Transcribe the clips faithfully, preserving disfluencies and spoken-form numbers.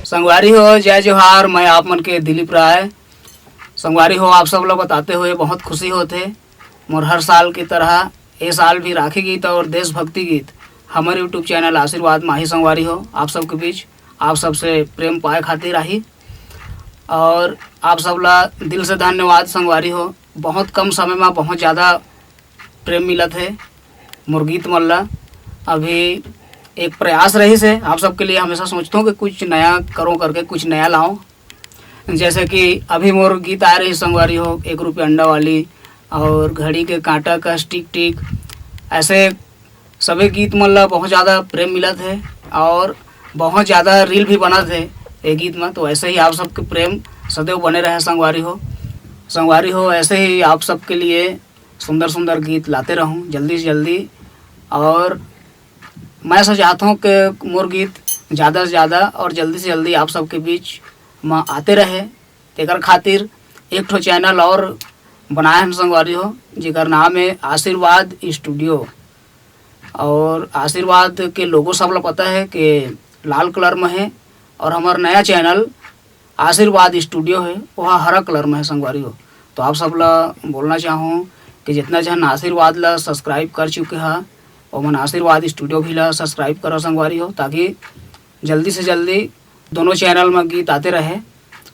संगवारी हो, जय जोहार। मैं आप मन के दिलीप राय। संगवारी हो, आप सब ला बताते हुए बहुत खुशी होथे। मोर हर साल की तरह ए साल भी राखी गीत और देशभक्ति गीत हमर YouTube चैनल आशीर्वाद माही संगवारी हो, आप सबके बीच आप सबसे प्रेम पाए खातिर आही। और आप सब ला दिल से धन्यवाद संगवारी हो, बहुत कम समय में बहुत ज़्यादा प्रेम मिलत हे मोर गीत मन ला। अभी एक प्रयास रहिस हे आप सबके लिए, हमेशा सोचथों कि कुछ नया करो करके, कुछ नया लाओ। जैसे कि अभी मोर गीत आ रही संगवारी हो, एक रुपया अंडा वाली और घड़ी के कांटा कस टिक टिक, ऐसे सभी गीत मन ला बहुत ज़्यादा प्रेम मिलत हे और बहुत ज़्यादा रील भी बनत हे ये गीत में। तो ऐसे ही आप सबके प्रेम सदैव बने रहे संगवारी हो। संगवारी हो, ऐसे ही आप सबके लिए सुंदर सुंदर गीत लाते रहूँ जल्दी से जल्दी। और मैं ऐसा चाहता हूँ कि मोर गीत ज़्यादा से ज़्यादा और जल्दी से जल्दी आप सबके बीच में आते रहे। तेकर खातिर एक ठो चैनल और बनाए हम संगवारी हो, जेकर नाम है आशीर्वाद स्टूडियो। और आशीर्वाद के लोगो सब ला पता है कि लाल कलर में है, और हमार नया चैनल आशीर्वाद स्टूडियो है, वह हरा कलर में है संगवारी हो। तो आप सब ला बोलना चाहूँ कि जितना जन आशीर्वाद ला सब्सक्राइब कर चुके हैं, ओमन आशीर्वाद स्टूडियो भी ला सब्सक्राइब करो संगवारी हो, ताकि जल्दी से जल्दी दोनों चैनल में गीत आते रहे।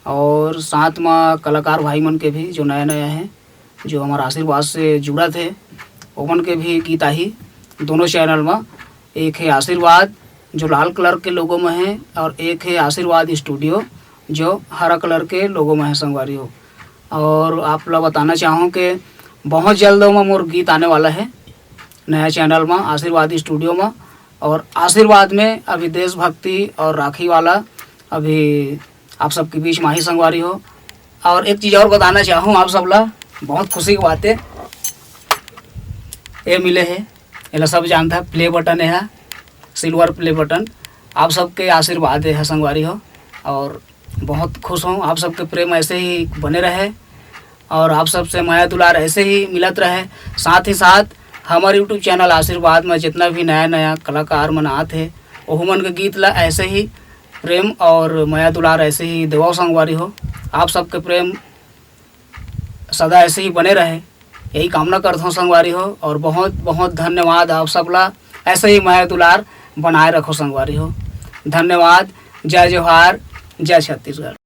और साथ में कलाकार भाई मन के भी जो नया नया है, जो हमारा आशीर्वाद से जुड़त हे, ओमन के भी गीत आही दोनों चैनल में। एक है आशीर्वाद जो लाल कलर के लोगो में है, और एक है आशीर्वाद स्टूडियो जो हरा कलर के लोगो में है संगवारी हो। और आप ला बताना चाहूँ कि बहुत जल्द ओमा मोर गीत आने वाला है नया चैनल में, आशीर्वाद स्टूडियो में। और आशीर्वाद में अभी देशभक्ति और राखी वाला अभी आप सबके बीच माही संगवारी हो। और एक चीज़ और बताना चाहूँ आप सब ला, बहुत खुशी की बात है, ये मिले है, एला सब जानता है, प्ले बटन है, सिल्वर प्ले बटन। आप सबके आशीर्वाद है संगवारी हो, और बहुत खुश हूँ। आप सबके प्रेम ऐसे ही बने रहे और आप सबसे मया दुलार ऐसे ही मिलत रहे। साथ ही साथ हमारे यूट्यूब चैनल आशीर्वाद में जितना भी नया नया कलाकार मन आत हे, ओहू मन के गीत ला ऐसे ही प्रेम और मया दुलार ऐसे ही देवो संगवारी हो। आप सबके प्रेम सदा ऐसे ही बने रहे, यही कामना करता हूँ संगवारी हो। और बहुत बहुत धन्यवाद आप सब ला, ऐसे ही मया दुलार बनाए रखो संगवारी हो। धन्यवाद। जय जोहार। जय छत्तीसगढ़।